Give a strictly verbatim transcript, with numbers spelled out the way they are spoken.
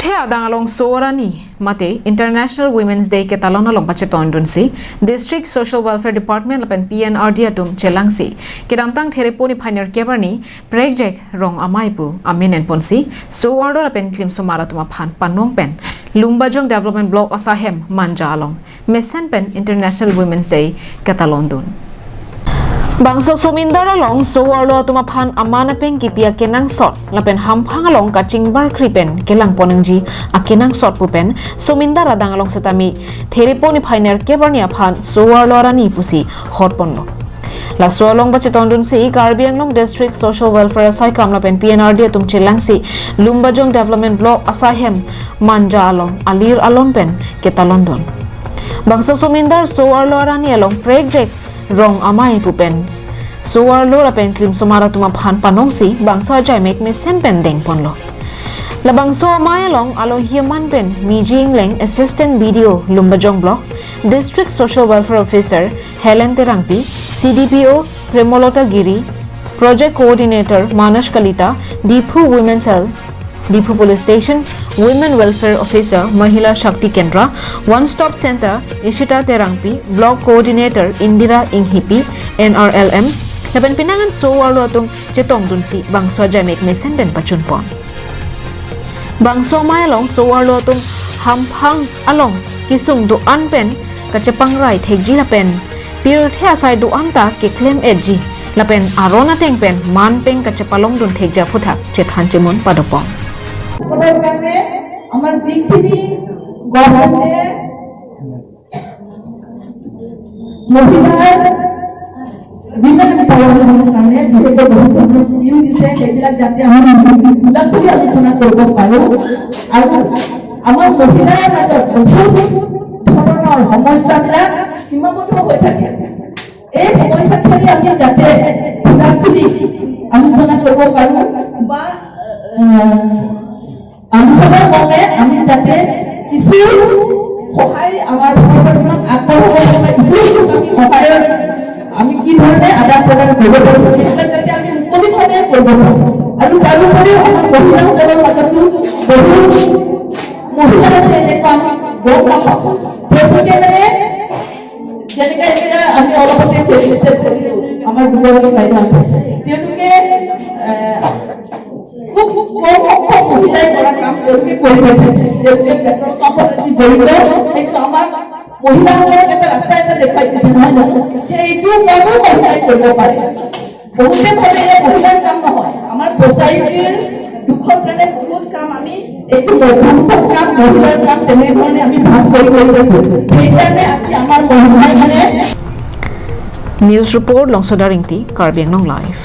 Pirthe adang along Soarlo Arni mate International Women's Day ketalon along pachetongdunsi District Social Welfare Department lapen P N R D atum chelangsi kedamtang Therepo niphai nerkep arni prekjak Rong Amei pu amen enponsi Soarlo lapen klimsomar atum aphan panong pen Lumbajong Development Block asahem Manja along mesen pen International Women's Day ketalondun. Bangso Somindar along Soarlo atum aphan aman apeng kipi akenangsot lapen hamphang along kachingbarkri pen kelangpon nangji akenangsot pu pen Somindar adang along setame Therepo niphai nerkep arni aphan Soarlo Arni pusi hotponlo. Laso along pachetongdunsi Karbi Anglong District Social Welfare asaikam lapen P N R D atum chelangsi Lumbajong Development Block asahem Manja along alir alon pen ketalondun. Bangso Somindar Soarlo Arni along prekjak Rong Amei pu pen Soarlo lapen klimsomar atum aphan panongsi bangso ajaimek mesen pen dengponlo. Labangso amei along alohi aman pen Miji Engleng, Assistant B D O Lumbajong Block, District Social Welfare Officer Helen Terangpi, C D P O Premolota Giri, Project Coordinator Manas Kalita, Diphu Women Cell, Diphu Police Station Women Welfare Officer Mahila Shakti Kendra, One Stop Center Ishita Terangpi, Block Coordinator Indira Inghipi, N R L M, lapen penang an Soarlo atum chetongdunsi bangso ajaimek mesen pen pachunpon. Bangso amei along Soarlo atum hamphang along kesung do-an pen kachepangrai thekji lapen pirthe asai do-an ta keklem-etji lapen aron ateng pen man peng kachepalongdun thekji aphuthak chethan chemun padopon. সকলৰ কাৰণে আমাৰ যিখিনি গভৰ্ণমেণ্টে মহিলাৰ উইমেন এম্পাৱাৰমেণ্টৰ কাৰণে যিহেতু বহুত ধৰণৰ স্কিম দিছে, সেইবিলাক যাতে আমি খোলা খুলি আলোচনা কৰিব পাৰোঁ। আৰু আমাৰ মহিলাৰ মাজত বহুত ধৰণৰ সমস্যাবিলাক সীমাবদ্ধ হৈ থাকে। এই সমস্যাখিনি আমি যাতে খোলা খুলি আলোচনা কৰিব পাৰোঁ বা, আহ, আলোচনাৰ বাবে আমি যাতে কিছু সহায় আমাৰ ফালৰ পৰা আগবঢ়াব লাগে, ইটো সিটোক আমি সহায়ৰ, আমি কি ধৰণে আদান প্ৰদান কৰিব পাৰোঁ, সেইবিলাক যাতে আমি মুকলিভাৱে কৰিব পাৰোঁ। আৰু তাৰোপৰিও আমাৰ মহিলাসকলৰ মাজতো বহুত মহিলা আছে, এনেকুৱা আমি গম নাপাওঁ। তেওঁলোকে মানে, যেনেকে এতিয়া আমি অলপতে ফেচিলিটেট কৰিলোঁ, আমাৰ দুগৰাকী বাইদেউ আছে, তেওঁলোকে, এ, খুব, খুব কম সংখ্যক মহিলাই কৰা কাম তেওঁলোকে কৰি দেখাইছে। তেওঁলোকে পেট্ৰল পাম্পত যদি জড়িত, সেইটো আমাক মহিলাসকলক এটা ৰাস্তা এটা দেখুৱাই দিছে, নহয় জানো? যে এইটো কামো মহিলাই কৰিব পাৰে। বহুতে ভাবে যে মহিলাৰ কাম নহয়, আমাৰ ছ'চাইটিৰ দুখৰ কাৰণে বহুত কাম আমি এইটো মহিলাৰ কাম, মহিলাৰ কাম তেনেধৰণে আমি ভাগ কৰি কৰি দেখোঁ। সেইকাৰণে আজি আমাৰ মহিলাই মানে News report, Longsodar Ingti, Karbi Anglong Live.